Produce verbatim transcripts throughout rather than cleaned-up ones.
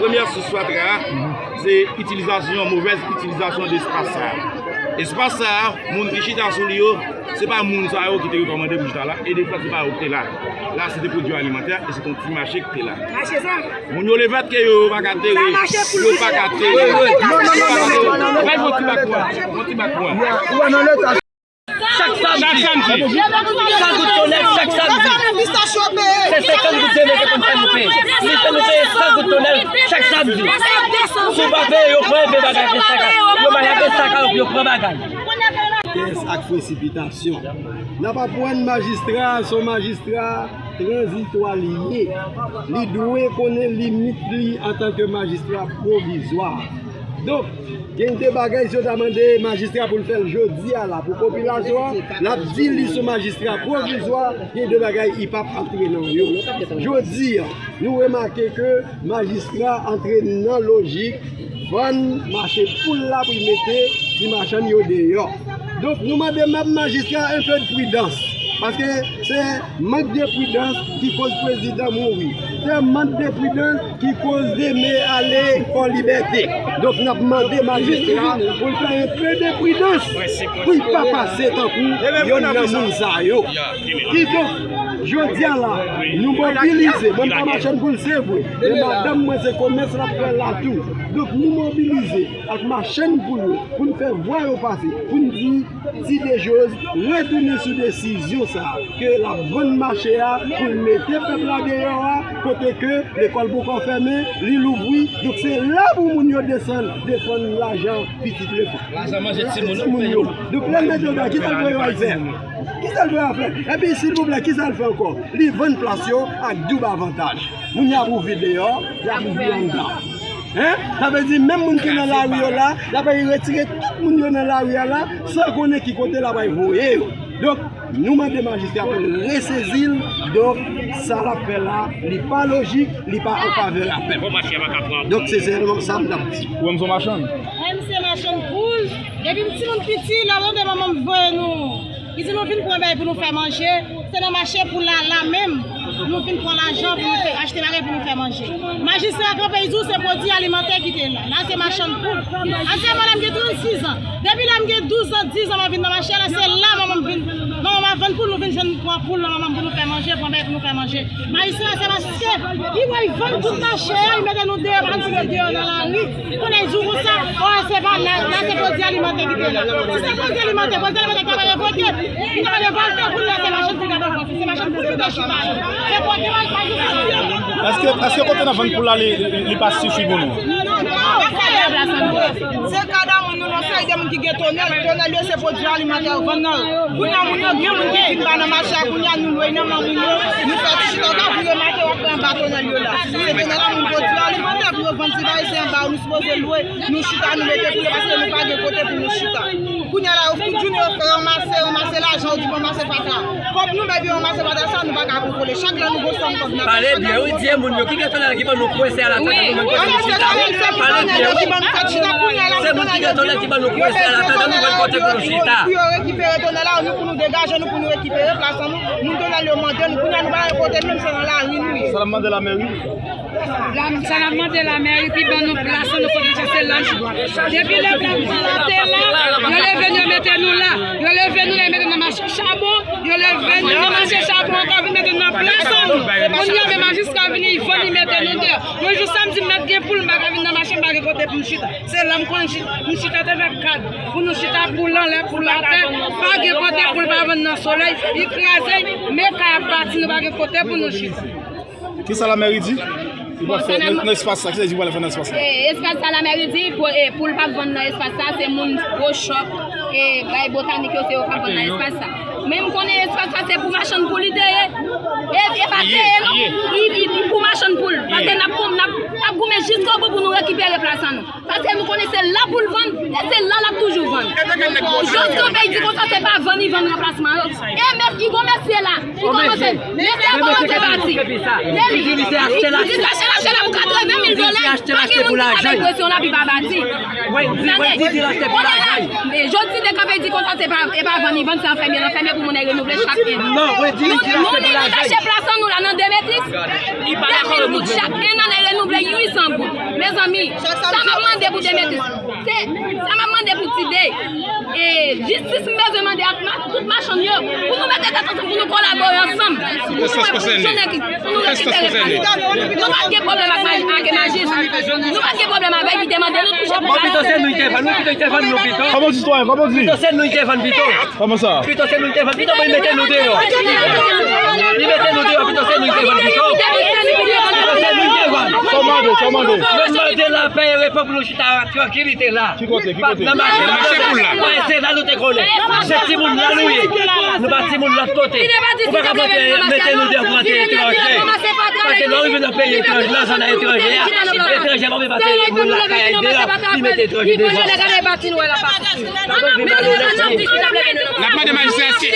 Premyè sous fatra a, se itilizasyon, movèz itilizasyon de espas sa a. Espas sa a, moun ki chita sou li yo, se pa moun sa yo ki te rekòmande pou chita la, e defwa se pa yo ki te la. La, se te pwodui alimantè, e se te yon ti mache ki te la. Mache sa? Moun yo leve ke yo pa ka tere, yo pa ka tere. Bay yon ti bak mwen, yon ti bak mwen. Chak samdi. Chak samdi. San goud tonèl chak samdi. Se senkant goud demen se konn fè nou peye. Li fè nou peye san goud tonèl chak samdi. Si w pa peye, yo pran enpe bagay de saka. Yo male avè saka, yo pran bagay. Vitès ak presipitasyon. N ap aprann majistra, se yon majistra tranzitwa li ye. Li dwe konnen limit li antanke majistra pwovizwa. Donk, gen de bagay si yo ta mande majistra pou l fè l jodi a la pou popilasyon an, l ap di li se majistra pwovizwa, gen de bagay li p ap antre nan yo. Jodi a, nou remake ke majistra antre nan lojik vann mache poul la pou l mete ti machann yo deyò. Donk, nou mande menm majistra un peu de prudence. Paske se mank de pridans ki koz prezidan mouri. Se mank de pridans ki koz Deme ale Fò Libète. Donk, n ap mande majistra pou l fè un peu de prudence pou l pa pase tankou yonn nan moun sa yo. Kidonk, jodi a la, nou mobilize. Mwen pa machann poul, se vre. Men madanm mwen se komès l ap fè la tou. Donk, nou mobilize ak machann poul yo pou n fè vwa yo pase, pou n di Ti Dejos retounen sou desizyon sa a, ke l ap vann mache a pou l mete pèp la deyò a, kote ke lekòl poko fèmen, li louvri. Donk, se la pou moun yo desann defann lajan pitit lekòl. Lajan manje timoun yo. Donk, lè l mete yo deyò, kisa l dwe al fè? Kisa l dwe al fè? Epi, silvouplè, kisa l fè ankò? Li vann plas yo ak doub avantaj. Moun y ap ouvri deyò, y ap ouvri anndan. Hein? Sa vle di, menm moun ki nan lari yo la, l ap al retire tout moun yo nan lari a la, san konnen ki kote l ap al voye yo. Donk, nou mande majistra pou l resezi l. Donk, sa l ap fè la, li pa lojik, li pa an favè a pèp. Donk, se sèlman sa m t ap di. Ou menm se yon machann? Mwen, m se machann poul. Depi m timoun piti, lè m tande manman m voye nou, li di nou vin pran bagay pou nou fè manje, se nan mache poul la, la menm, nou vin pran lajan pou nou fè, achte bagay pou nou fè manje. Majistra kanpe, li di w se pwodui alimantè ki te la. La, se machann poul. Aktyèlman, la, m gen trannsis an. Depi lè m gen douz an, diz an, m ap vin nan mache a, la, se la manman m vin, manman m ap vann poul, nou vin jwenn pran poul nan manman m pou nou fè manje, pran bagay pou nou fè manje. Majistra, se paske li wè, li vann tout mache a, li mete nou deyò, pa nou deyò nan lari. Kounye a, li di w konsa, o, se pa la, la, se pwodui alimantè ki te la. Si se pwodui alimantè, pwodui alimantè ki ta revoke, ki ta revolte, kounye a, se machann poul ki ta revolte, se machann poul ki ta chita yo. Se pwodui alimantè ki te la. Èske, èske kote n ap vann poul la, li, li, li pa sifi pou nou? Non, non, non. Se kada moun nou, non, se de moun ki gen tonèl, tonèl yo se pwodui alimantè yo vann nan. Kounye a, moun yo, gen moun ki vin ba nan mache a, kounye a, nou lwe nan men moun yo, nou fè ti chita, w ka vire maten, w ap wè anba tonèl yo la. Se tonèl la, moun pwodui alimantè pou yo vann ti bagay, se anba yo nou sipoze lwe, nou chita, nou mete pou yo, paske nou pa gen kote pou nou chita. Kounye a la, yo tout jounen, yo fè ranmase, ranmase lajan, yo di ranmase fatra. Kòb nou bay pou yo ranmase fatra sa, nou pa ka kontwole. Chak lè nou gon sòm kòb, n ap pale byen, wi, di moun yo, ki gen tonèl ki ban nou kwen se a la tèt, nou vann kote pou chita. Pale byen, wi. Se moun ki gen tonèl ki ban nou kwen se a la tèt, nou vann kote pou nou chita. Pou yo rekipere tonèl la, nou pou nou degaje nou, pou nou rekipere plas an nou. Moun tonèl yo mande nou, kounye a nou pa gen kote, menm se nan lari nou ye. Sa n ap mande lamèri? Sa n ap mande lamèri, pou ban nou plas an nou, kote nou chita, se la. Depi lè blan di la te la, yo leve nou, yo mete nou la. Yo leve nou la, yo mete nou nan mache chabon. Yo leve nou nan mache chabon ankò, vin mete nou nan plas an nou. Kounye a, men majistra vini, li vann, li mete nou deyò. Yon jou samdi, m mèt gen poul, m pa ka vin nan mache, m pa gen kote pou m chita. Se la m konn chita, m chita te fè kad. Pou nou chita poul anlè, poul atè, pa gen kote poul pa vann nan solèy, li kraze, men kay ap bati, nou pa gen kote pou nou chita. Kisa lamèri di? Li pral fè nan, nan espas sa, kisa li di li pral fè nan espas sa? E, espas sa lamèri di, pou, e, poul p ap vann nan espas sa, se moun gwo chòp, e, bay botanik yo, se yo k ap vann nan espas sa. Men m konnen espas sa se pou machann poul li te ye. E, e pa te ye non. Li, li, li pou machann poul. Paske n ap, n ap, n ap goumen jiskobou pou nou rekipere plas an nou. Paske nou konnen se la pou l vann, e se la l ap toujou vann. Jòs kanpe, li di konsa se pa vann, li vann ranplasman yo. E men, li gon mesye la, li kòmanse, mesye a kòmanse pati. Li di, li di se achte l achte. Li di se achte l achte la pou kat Ven mil dola, pa gen moun ki ka bay presyon la pi pa bati. Tande, kounye a la, e jodi de kanpe di konsa se pa, e pa vann, li vann se anfèmye, l anfèmye pou moun nan renouvle chak en an. Nou, nou, nou mache plas an nou la nan Demetris, de mil goud chak en an, l renouvle uit san goud. Mezanmi, sa m ap mande pou Demetris, se, sa m ap mande pou Tide. E jistis m bezwen mande ak ma-, tout machann yo, pou nou mete tèt ansanm, pou nou kolabore ansanm, pou nou wè pou jounen ki, pou nou rekipere plas. Nou pa t gen pwoblèm ak maj-, ak Majis. Nou pa t gen pwoblèm avè l, li te mande nou touche pou plas. Bon, pito se nou ki te vann, nou pito ki te vann nou pito. Kòman di sitwayen, kòman di? Pito se nou ki te vann pito. Kòman sa? Pito se nou ki te vann pito, pou li mete nou deyò. Li mete nou deyò, pito se nou ki te vann pito. Pito se nou ki te vann. Sa w mande, sa w mande? Mwen mande lapè e repo pou nou chita trankilite la. Ki kote, ki kote? Nan mache, nan mache poul la. Mwen, se la nou te konnen. Se timoun la nou ye. Nou pa timoun lòt kote. Ou pa ka mete, mete nou deyò pou antre etranje. Paske lè w rive nan peyi etranje, nan zòn etranje a, etranje pa vle pase moun lakay deyò, li mete etranje devan. N ap mande majistra si...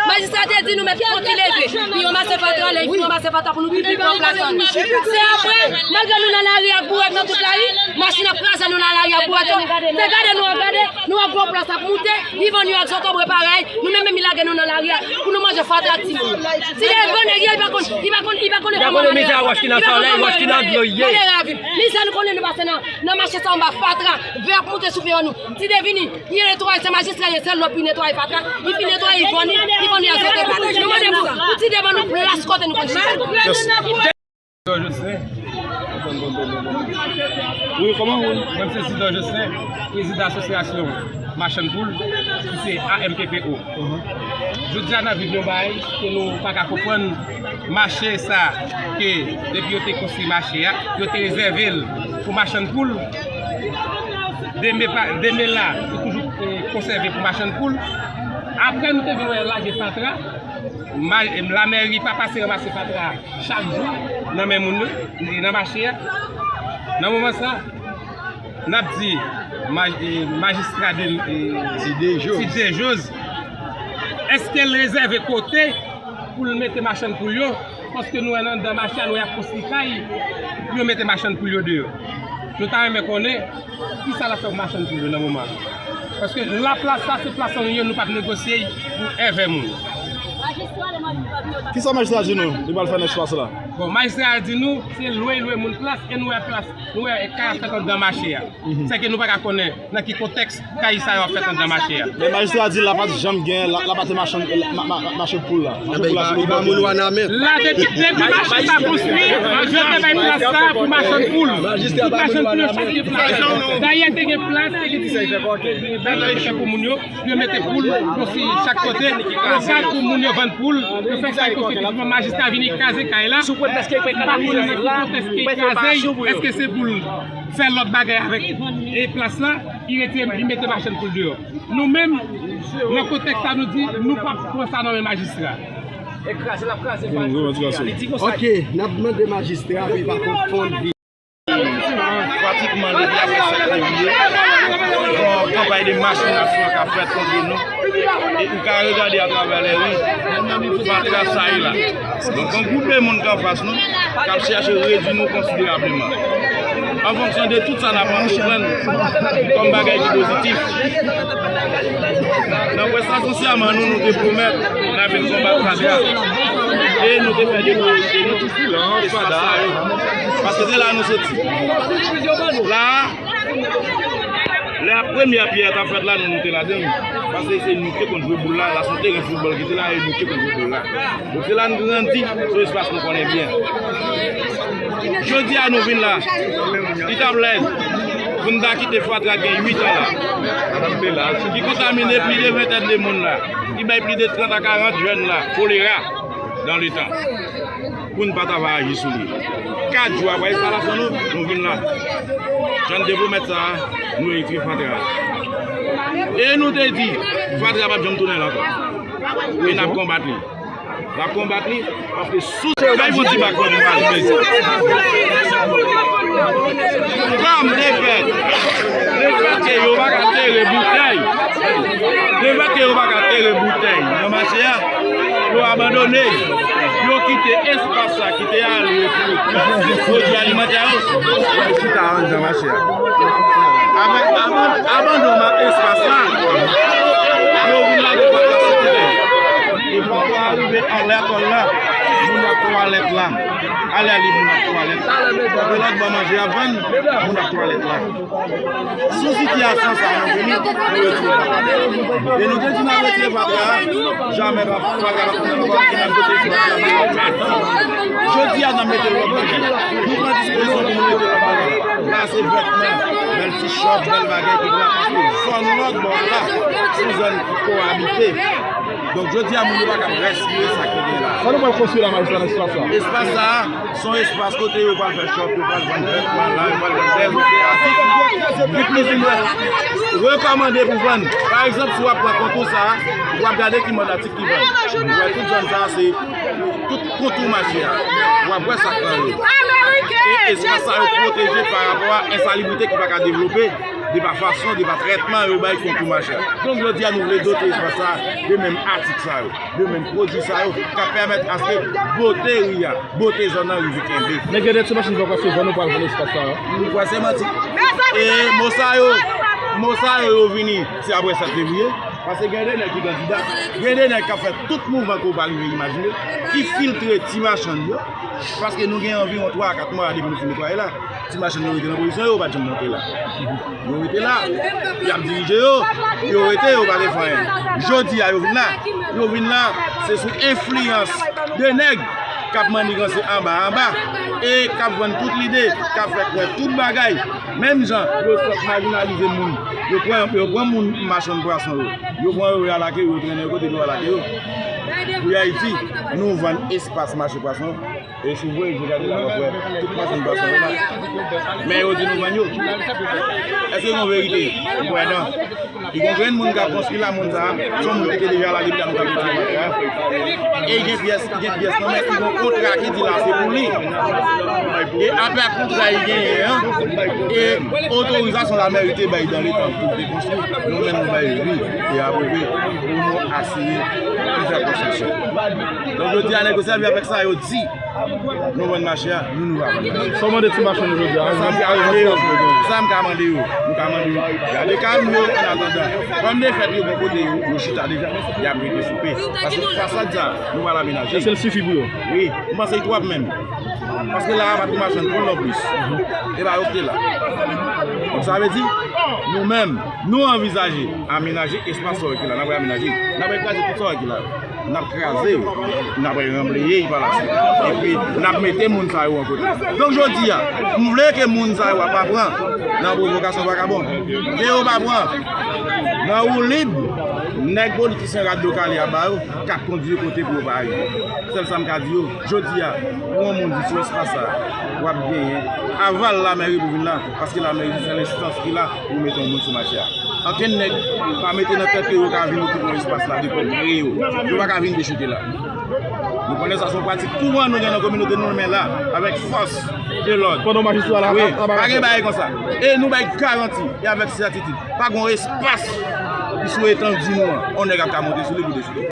Majistra te di nou mèt kont li leve. Li ranmase fatra, lè li fin ranmase fatra pou nou, li pran plas an nou. Se apre, malgre nou nan lari ak bourèt nan tout lari, machin ap kraze nou nan lari ak bourèt yo. Se gade nou ap gade, nou wè gwo plas ap moute, li vann yo ak zotobre parèy, nou menm menm li lage nou nan lari a pou nou manje fatra ak timoun. Tide gwo nèg ye, li pa konn, li pa konn, li pa konnen kòman lari a. Wòch ki nan solèy, wòch ki nan dlo ye. Gade lavi. Mizè nou konnen nou pase nan, nan mache sa anba fatra, vè ap moute sou feyè nou. Tide vini, li netwaye, se majistra ye, se lòt pou li netwaye fatra, li fin netwaye, li vann li, li vann li ak zotobre. Nou mande pou, pou Tide ban nou plas kote nou konn chita. Yes. Jocelyn. Wi, kòman ou? Mwen se Sidor Jocelyn, prezidan asosyasyon machann poul, ki se A M P P O. Jodi a n ap viv yon bagay ke nou pa ka konprann, mache sa ke depi yo te konstwi mache a, yo te rezève l pou machann poul. Demen pa, demen la, yo toujou, eh, konsève pou machann poul. Apre nou te vin wè lage fatra, ma-, lamèri pa pase ranmase fatra chak jou nan men moun yo, nan mache a. Nan moman sa, n ap di maj-, eh, majistra de, eh, Ti Dejoz. Ti Dejoz, èske l rezève kote pou l mete machann poul yo? Paske nou wè nan anndan mache a, nou wè y ap konstwi kay pou yo mete machann poul yo deyò. Nou ta renmen konnen kisa l ap fè pou machann poul yo nan moman an. Paske laplas sa, se plas an nou ye, nou p ap negosye pou èvè moun. Kisa majistra di nou li pral fè nan espas la? Bon, majistra a di nou, se lwe, lwe moun plas, e nou wè plas, nou wè kay ap fèt anndan mache a. Sèke nou pa ka konnen nan ki kontèks kay sa yo ap fèt anndan mache a. Men majistra di la pa t janm gen, la, la pa te machann, ma-, ma-, mache poul la. Mache poul la, se nou bloke. La depi, depi mache sa konstwi, yo te bay plas sa pou machann poul. Tout machann poul yo chak gen plas. Dayè te gen plas, te gen ti bay pou moun yo. Yo mete poul konsi chak kote, yo ka pou moun yo vann poul, yo fè kay konsi. Majistra vini kraze kay la. M pa konnen nan ki kontèks ke l kraze, èske se pou l fè lòt bagay avèk, e, plas la, li retire, li mete machann poul deyò. Nou menm, nan kontèks sa, nou di, nou p ap pran sa nan men majistra. Ok, n ap mande majistra pou li pa konfonn vi. Pratikman depi apre sèt fevriye, gon kanpay de machinasyon k ap fèt kont nou. E ou ka regade atravè lè ri, fatra sa ye la. Donk, gon gwoup de moun ki anfas nou, k ap chèche redui nou konsiderableman. An fonksyon de tout sa n ap antreprann kòm bagay ki pozitif, nan prèstasyon sèman nou, nou te pwomèt n ap vin konbat fatra. E nou te fè de pwomès. Espas sa yo. Paske se la nou soti. La a, lè premyè pyè a t ap fèt la, nou, nou te ladan l. Paske se nou ki te konn jwe boul la, la se yon teren foutbòl ki te la, e nou ki te konn jwe boul la. Donk, se la n grandi, se yon espas nou konnen byen. Jodi a, nou vin la, li t ap lèd pou n ta kite fatra k gen uit an la, ki kontamine plis de ventèn de moun la, ki bay plis de trant a karant jèn la kolera dan le tan, pou n pa ta va aji sou li. Kat jou apre enstalasyon nou, nou vin la. Jan n te pwomèt sa a, nou retire fatra a. E nou te di, fatra a p ap janm tounen la ankò. E n ap konbat li. N ap konbat li, paske sou se yo bay yon ti bak pou nou pale. Kòm lefèt, lefèt ke yo pa ka tere boutèy, lefèt ke yo pa ka tere boutèy nan mache a, Yo abandone, yo kite espas sa ki te alwe pou pwodui alimantè yo. Yo chita anndan mache a. Avèk aban-, abandonman espas la, yo vin lage fatra sou kote. E fatra a rive anlè tòl la, moun nan twalèt la. Ale, ale, moun nan twalèt. Paske lòt bò manje ap vann, moun nan twalèt la. Sou sitiyasyon sa a, nou vini, nou retire fatra. E nou te di n ap retire fatra a, jamè pa, fatra pa, fatra pa, fatra pa, fatra pa. Jodi a, n ap mete lòt bagay. Nou pran dispozisyon pou nou mete lòt bagay. La, se vètman, bèl ti chòp, bèl bagay ki la, paske zòn lòt bò a la, se yon zòn ki ko abite. Donk, jodi a, moun yo pa kab respire sa ki gen la. Sa nou pral konstwi la, majistra, nan espas sa? Espas sa a, se yon espas kote yo pral fè chòp, yo pral vann vètman la, yo pral vann bèl atik. Li plizoumwen rekòmande pou vann. Pa egzanp, si w ap pran kontou sa a, w ap gade ki mòd atik ki vann. Ou wè tout zòn sa a, se tout kontou mache a. W ap wè sa k nan yo. E espas sa yo pwoteje pa rapò a ensalibrite ki pa ka devlope, de pa fason, de pa trètman yo bay kontou mache a. Donk, jodi a, nou vle dote espas sa a de menm atik sa yo, de menm pwodui sa yo, k ap pèmèt aske bote ri a, bote zòn nan rive kenbe. Men gen de ti machin fè kwè se vann nou pral vann espas sa a. Nou kwè se manti. E mo sa yo, mo sa yo, yo vini, se apre sèt fevriye. Paske gen de nèg ki kandida, gen de nèg k ap fè tout mouvman ke w pa rive imajine, ki filtre ti machann yo. Paske nou gen anviwon twa a kat mwa depi nou fin netwaye la. Ti machann yo rete nan pozisyon yo, yo pa t janm monte la. Yo rete la, y ap dirije yo, yo rete, yo pa te fè anyen. Jodi a, yo vin la, yo vin la, se sou enfliyans de nèg k ap manniganse anba anba e k ap vann tout lide, k ap fè kwè tout bagay. Menm jan yo sot majinalize moun, yo pran, yo pran moun machann pwason yo, yo pran yo, yo alake yo, yo trennen yo kote pou yo alake yo. Pou Ayiti, nou vann espas mache pwason. E si w voye je gade la, w ap wè tout machann pwason yo la. Men yo di nou vann yo. Èske gen yon verite? M kwè non. Li gen yon grenn moun k ap konstwi la, moun sa a, se yon moun ki te deja la depi la nou t ap retire fatra a. E gen pyès, gen pyès nan men, li gen yon kontra ki di la se pou li. E apre kontra li genyen an, e otorizasyon lamèri te bay dan letan pou l te konstwi, nou menm nou bay wi e apwouve pou nou asire plizyè konstriksyon. Donk, jodi a, nèg yo sèvi avèk sa yo di, nou vann mache a, nou, nou pa vann. Sa w mande ti machann yo jodi a? Sa m ka mande yo, sa m ka mande yo, nou ka mande yo, gade kay nou yo, an atandan, kòm defèt yo bò kote yo, yo chita deja, y ap rete sou pye. Paske fasad sa, nou pral amenaje. Èske l sifi pou yo? Wi, m panse l twòp menm. Paske la a pa t pou machann poul non plis. E pa yo ki te la. Donk, sa vle di, nou menm, nou anvizaje amenaje espas sa yo ki la, n ap amenaje, n ap kraze tout sa yo ki la. N ap kraze yo, n ap ranbleye yo pa la swit. Epi, n ap mete moun sa yo an kote. Donk, jodi a, m vle ke moun sa yo pa pran nan pwovokasyon vakabon. Ke yo pa pran nan woulib nèg politisyen rad do kale a ba yo, k ap kondui yo kote pou yo pa rive. Sèl sa m ka di yo, jodi a, pou yon moun di sou espas sa, w ap genyen aval lamèri pou vin la, paske lamèri se sèl enstans ki la pou mete yon moun sou mache a. Ankenn nèg pa mete nan tèt yo, yo ka vin okipe yon espas la depi yo kreye yo. Yo pa ka vin dechouke la. Nou konnen sa se yon pratik kouran nou gen nan kominote nou, men la, avèk fòs de lòd. Pandan majistra la, wi, ap, ap, pa gen bagay konsa. E nou bay garanti, e avèk sètitid, pa gen yon espas ki sou etandi nou an, yon nèg ap ka monte sou li pou dechouke.